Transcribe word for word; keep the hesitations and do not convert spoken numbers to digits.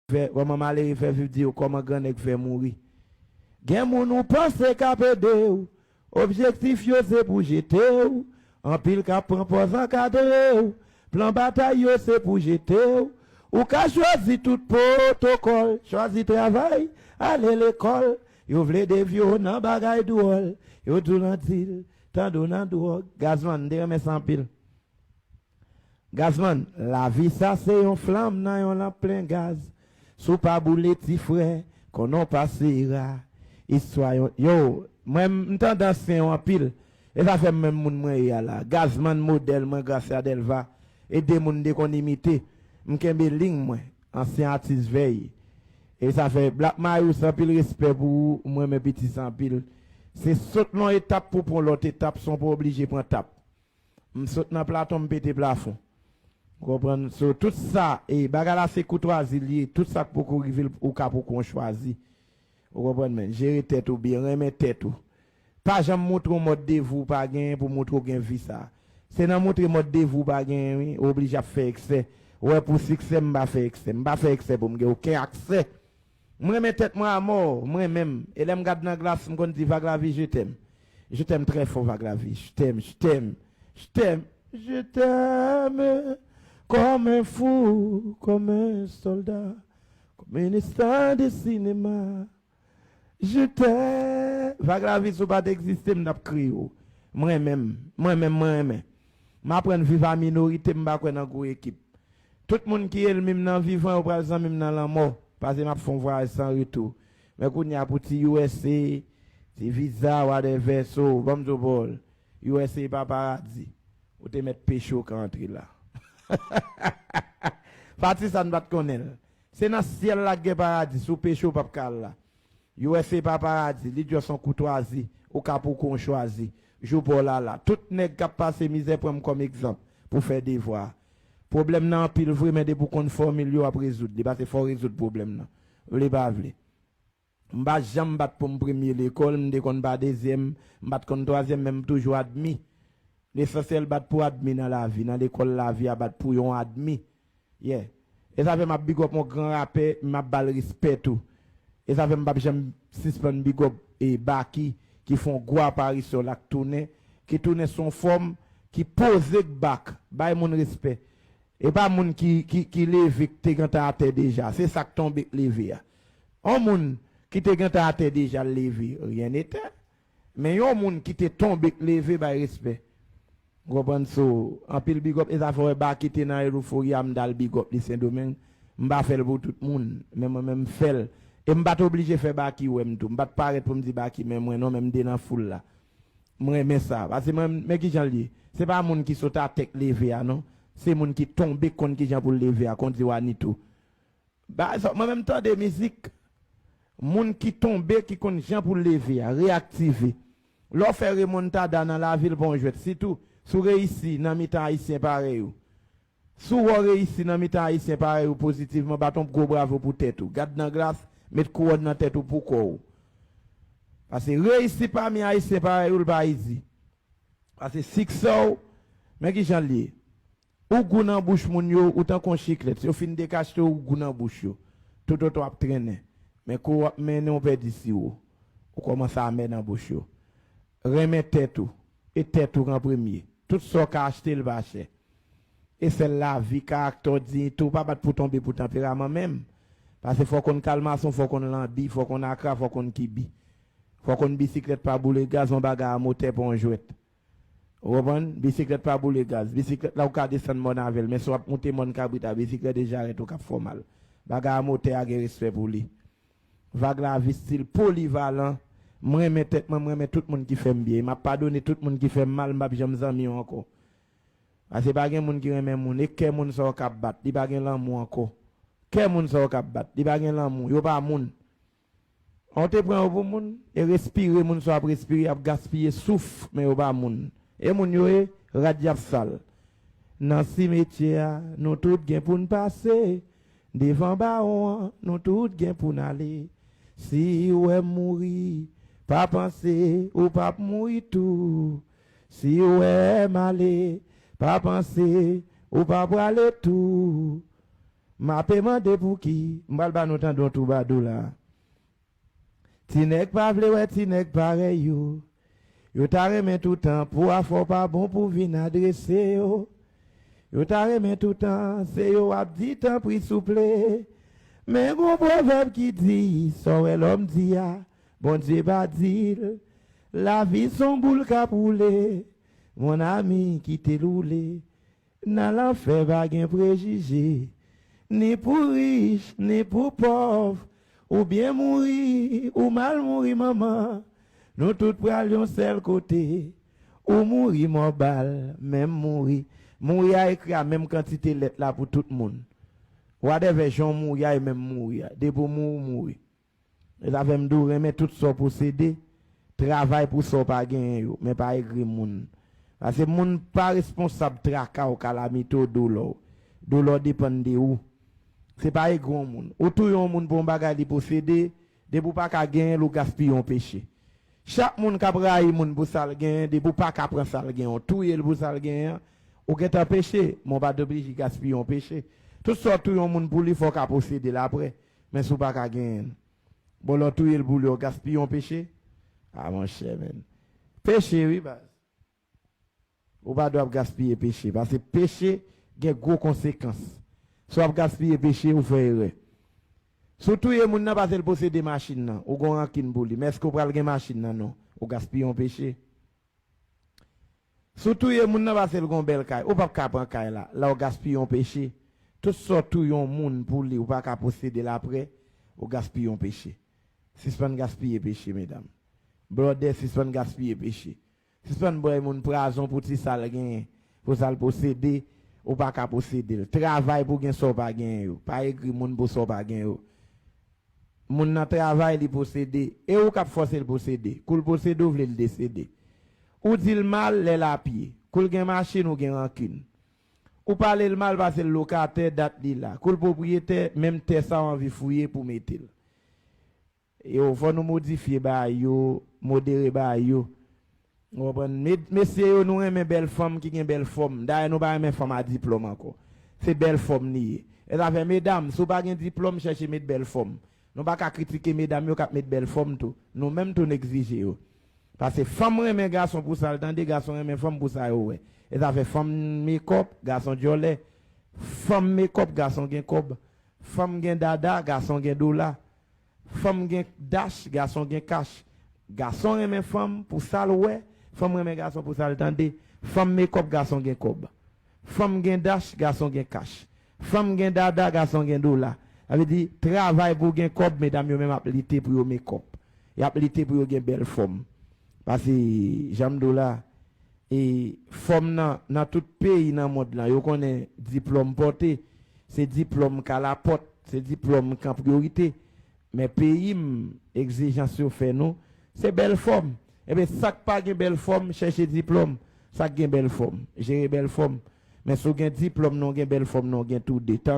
fè, kòman malere fè viv di yo, kòman gran nèg fè mouri. Gen moun ou panse k ap ede w, objektif yo se pou jete w. Anpil k ap pran pòz ankadre w. Plan batay yo se pou jete w. Ou ka chwazi tout pwotokòl, chwazi travay, ale lekòl. Yo vle devye w nan bagay dwòl. Yo di w nan dil, tande w nan dwòg. Gazman, m te renmen sa anpil. Gazman, lavi sa se yon flanm nan yon lanp plen gaz. Si w pa boule ti frè, konnen w pa sera. Istwa yon, yo, mwen m tande ansyen yo anpil. E sa fè m menm moun mwen ye a la. Gazman modèl mwen, Gracia Delva. E de moun m te konn imite. M kenbe liy mwen. Ansyen atis vèy. E sa fè Black Marius, anpil respè pou ou. Mwen renmen piti sa anpil. Se sot nan yon etap pou pran lòt etap san w pa oblije pran tap. M sot nan platon, m pete plafon. Ou konprann? So, tout sa, e bagay la se koutwazi l ye, tout sa k poko rive l, ou ka poko chwazi. Ou konprann, men? Jere tèt ou byen, renmen tèt ou. Pa janm montre yon mòd de vi w pa genyen pou montre w gen vi sa. Se nan montre mòd de vi w pa genyen, wi, ou oblije ap fè eksè. Ou wè, pou siksè, m pa fè eksè. M pa fè eksè pou m gen okenn aksè. M renmen tèt mwen amò, mwen menm. E lè m gad nan glas, m konn di, Vag Lavi, je t'aime. Je t'aime très fort, Vag Lavi. Je t'aime, je t'aime, je t'aime, je t'aime. Comme un fou, comme un soldat, comme une star de cinéma. Je t'aime. Vag Lavi, si w pa t egziste, m t ap kriye w. Mwen menm, mwen menm, mwen renmen. M aprann viv a minorite, m pa kwè nan gwo ekip. Tout moun ki ènmi m nan vivan, yo pral zanmi m nan lanmò. Paske m ap fè yon vwayaj san retou. Men kounye a pou ti U S A, ti viza, whatever, so, ban m di w, Paul, U S A pa paradi. Ou te mèt peche w ka antre la. Pati sa n pa t konnen l. Se nan syèl la k gen paradi, si w peche w p ap ka al la. U S A pa paradi, li just yon koutwazi, ou ka pou kon chwazi. Jou pa w la la. Tout nèg k ap pase mizè pran m kòm egzanp pou fè devwa. Pwoblèm nan anpil vre, men depi w konn fòmil yo, w ap rezoud li. Paske fò w rezoud pwoblèm nan. Vle pa vle. M pa janm bat pou m premye lekòl, m te konn pa dezyèm, m pa t konn twazyèm, men m toujou admi. Lesansyèl bat pou admi nan lavi, nan lekòl lavi a bat pou yon admi. Yeah. E sa fè m ap big up yon gran rapè, m ap ba l respè tou. E sa fè m p ap janm sispann big up e Baky, ki fè yon gwo aparisyon la, k tounen, ki tounen sou yon fòm ki poze k bak, bay moun respè. E pa moun ki, ki, ki leve k te gentan atè deja, se sa k tonbe k leve a. Yon moun ki te gentan atè deja l leve, rien n'était. Men yon moun ki te tonbe k leve, bay respè. Ou konprann? So, anpil big up, e sa fè w wè Baky te nan Euphoria, m t al big up li Sendomeng. M pa fè l pou tout moun, men mwen menm m fè l. E m pa t oblije fè Baky wè m tou. M pa t parèt pou m di Baky men mwen non, men m te nan foul la. M renmen sa. Paske mwen, men kijan l ye. Se pa moun ki sot atè k leve a non. Se moun ki tonbe k konn kijan pou l leve a, kon di Wanito. Ba, sa, mwen menm tande mizik, moun ki tonbe, ki konn jan pou l leve a, reyaktive. Lè w fè remontada nan lavi, l pa yon jwèt. Sitou, si w reyisi nan mitan Ayisyen parèy ou. Si w wè w reyisi nan mitan Ayisyen parèy ou pozitivman, bat yon gwo bravo pou tèt ou. Gad nan glas, met kouwòn nan tèt ou pou kò w. Paske reyisi pami Ayisyen parèy ou, l pa izi. Paske siksè w, men kijan l ye. Ou gou nan bouch moun yo, ou tankou yon chiklèt. Si yo fin dekachte w, ou gou nan bouch yo. Toutotan w ap trennen. Men kou w ap mennen, w pèdi siwo. Ou kòmanse amè nan bouch yo. Renmen tèt ou. E tèt ou an premye. Tout sa w ka achte, l pa chè. E sèl lavi, karaktè w, diyite w, pa bat pou tonbe pou tanperaman menm. Paske fò w konn kalmason, fò w konn lanbi, fò w konn akra, fò w konn kibi. Fò w konn bisiklèt pa boule gaz, yon bagay a motè pa yon jwèt. Ou konprann? Bisiklèt pa boule gaz. Bisiklèt la ou ka desann mòn avè l, men si w ap moute mòn kabrit a bisiklèt e jarèt ou k ap fè w mal. Bagay a motè a gen respè pou li. Vag Lavi stil polivalan. M renmen tèt mwen, m renmen tout moun ki fè m byen. E m ap padone tout moun ki fè m mal, m p ap janm zanmi yo ankò. Paske pa gen moun ki renmen moun. E kè moun sa yo k ap bat, li pa gen lanmou ankò. Kè moun sa yo k ap bat, li pa gen lanmou. Yo pa moun. An w te pran yo pou moun, e respire moun sa w ap respire, y ap gaspiye souf, men yo pa moun. E moun yo ye, rad y ap sal. Nan simetyè a, nou tout gen pou n pase. Devan bawon an, nou tout gen pou n ale. Si w wè m mouri, pa panse ou p ap mouri tou. Si w wè m ale, pa panse ou pa prale tou. M ape mande pouki, m pral ba nou tande yon twoubadou la. Ti nèg pa vle wè ti nèg parèy yo. Yo ta renmen toutan, po a fè w pa bon pou vin adrese yo. Yo ta renmen toutan, se yo w ap di tanpri souple. Men gon pwovèb ki di, sa w wè lòm di a, Bondye pa di l. Lavi s on boul k ap woule, mon ami, kite l woule. Nan lanfè pa gen prejije, ni pou rich, ni pou pòv. Ou byen mouri, ou mal mouri, manman. Nou tout pral yon sèl kote. Ou mouri, mò bal, menm mouri. Mouri a ekri a menm kantite lèt la pou tout moun. Wadèvè jan w mouri a, e menm mouri a. Depi w mouri, w mouri. E sa fè m di w renmen tout sa w posede, travay pou sa w pa genyen yo, men pa egri moun. Paske moun pa responsab traka w, kalamite w, doulè w. Doulè w depann de ou. Se pa egri yon moun. Ou touye yon moun pou yon bagay li posede, depi w pa ka genyen l, ou gaspiye yon peche. Chak moun k ap rayi moun pou sa l genyen, depi w pa ka pran sa l genyen, w touye l pou sa l genyen an, ou gentan peche, men w pa t oblije gaspiye yon peche. Tout sa w touye yon moun pou li, fò w ka posede l apre. Men si w pa ka genyen l. Bon, lè w touye l pou li, w gaspiye yon peche? A, monchè, men. Peche, wi, baz. Ou pa dwe ap gaspiye peche, paske peche gen gwo konsekans. Si w ap gaspiye peche, ou fè erè. Si w touye moun nan, paske l posede machin nan, ou gon rankin pou li. Men èske w pral gen machin nan? Non. Ou gaspiye yon peche. Si w touye moun nan, paske l gon bèl kay, ou p ap ka pran kay la. La, w gaspiye yon peche. Tout sa w touye yon moun pou li, ou pa ka posede l apre, ou gaspiye yon peche. Sispann gaspiye peche, medam. Blòdè, sispann gaspiye peche. Sispann bay moun pwazon pou ti sa l genyen, pou sa l posede, ou pa ka posede l. Travay pou gen sa w pa genyen yo. Pa egri moun pou sa w pa gen yo. Moun nan travay, li posede. E ou k ap fòse l posede. Kou l posede, ou vle l desede. Ou di l mal lè l apye. Kou l gen machin, ou gen rankin. Ou pale l mal paske l lokatè, dat li la. Kou l pwopriyetè, menm tè sa w anvi fouye pou mete l. Yo, fò nou modifye bagay yo, modere bagay yo. Ou konprann? Mesye yo, nou renmen bèl fanm ki gen bèl fòm. Dayè, nou pa renmen fanm a diplòm ankò. Se bèl fòm li ye. E zafè medam, si w pa gen diplòm, chèche met bèl fòm. Nou pa ka kritike medam yo k ap met bèl fòm tou. Nou menm tou, n egzije yo. Paske fanm renmen gason pou sa l tande, gason renmen fanm pou sa yo wè. E zafè fanm mekòp, gason djòlè. Fanm mekòp, gason gen kòb. Fanm gen dada, gason gen dola. Fanm gen dach, gason gen kach. Gason renmen fanm pou sa l wè, fanm renmen gason pou sa l tande. Fanm mekòp, gason gen kòb. Fanm gen dach, gason gen kach. Fanm gen dada, gason gen dola. Sa vle di, travay pou w gen kòb, medam yo menm ap lite pou yo mekòp. Y ap lite pou yo gen bèl fòm. Paske, jan m di w la, e fòm nan, nan tout peyi nan mond lan, yo konnen diplòm pòte, se diplòm kalapòt, se diplòm k an priyorite. Men peyi m, egzijans yo fè nou, se bèl fòm. Ebyen, sa k pa gen bèl fòm, chèche diplòm. Sa k gen bèl fòm, jere bèl fòm. Men si w gen diplòm, non gen bèl fòm, non gen toude. Tan